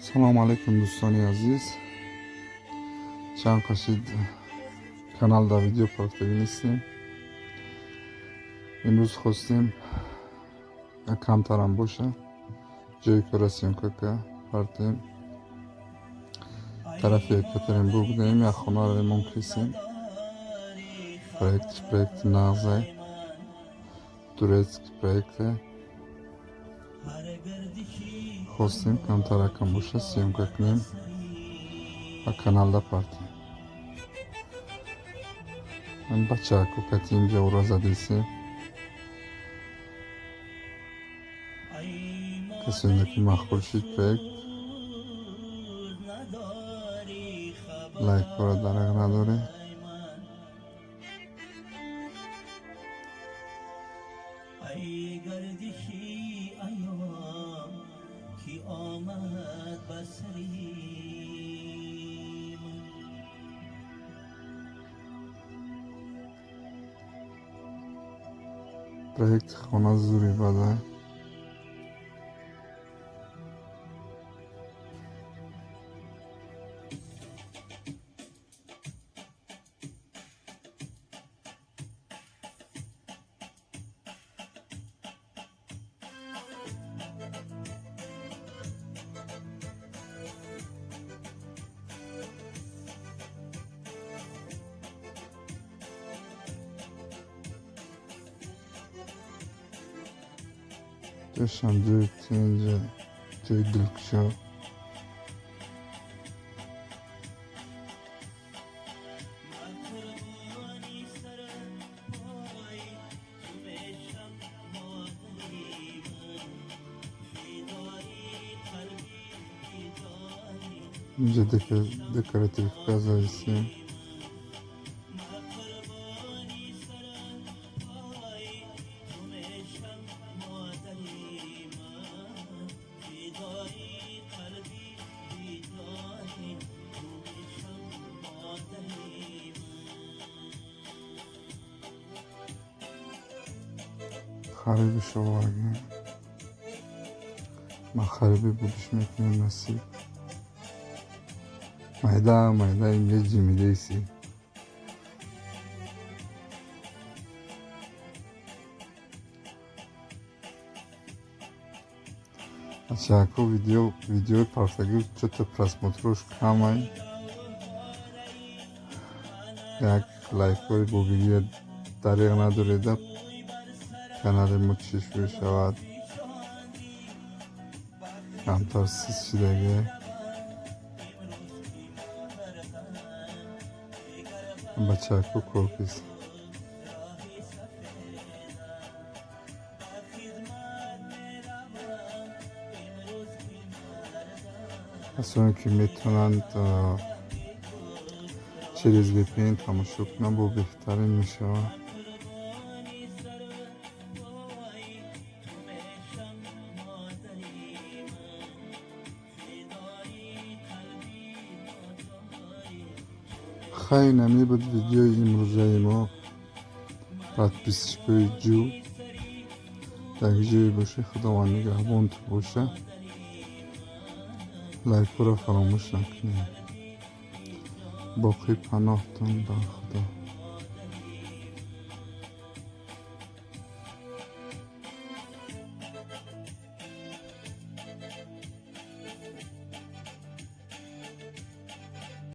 Салому алейкум, дӯстони азиз. Чанд қашид канал дар видео партовӣ нестем. Имрӯз хостем, камтарам боша, ҷои кора съёмка партем. Тарафи Екатеринбург будем, як хонаро ремонт кардем. Проектиш проекти нағзе, турецкий проекте. Хостем, камтаракам боша, съёмка кунем ва каналда партем. Бачаако кати инҷа ура задесем. Касоне ки маъқул шид проект, лайкҳоро дарақ надоред. Ай гардиши айём, ки омад ба сари ман. Проекти хона зури бада. Ҷошам ҷои тинҷа, ҷои дилкушо. Ман қурбони сарпои ту мешам, модари ман, фидои қалби бедори. Инҷа декоративка задесем. Ман қурбони сарпои ту мешам, модари ман, фидои қалби бедори ту мешам, модари ман. Хариби шоваргӣ. Ма хариби будиш мекунем, насиб. Майда майда инҷа ҷимидаиси. Бачаако, видеои партагӣ чё-то просмотрош камай. Як лайкҳои бобигия дареғ надореда, канали мо чӣ шавад. Камтар сиз шидагӣ. Бачаако кор кист. Касоне ки метавонанд, через VPN тамошо кунанд, бо беҳтарин мешавад. Қурбони сарпои ту мешам, модари ман, фидои қалби нодори. Хайр, намӣ буд видеои имрӯзаи мо. Подписчикои ҷӯ, дар ҷое боша, Худованд нигаҳбонтон боша. Лайкҳоро фаромӯш накунед. Боқӣ паноҳтон ба Худо.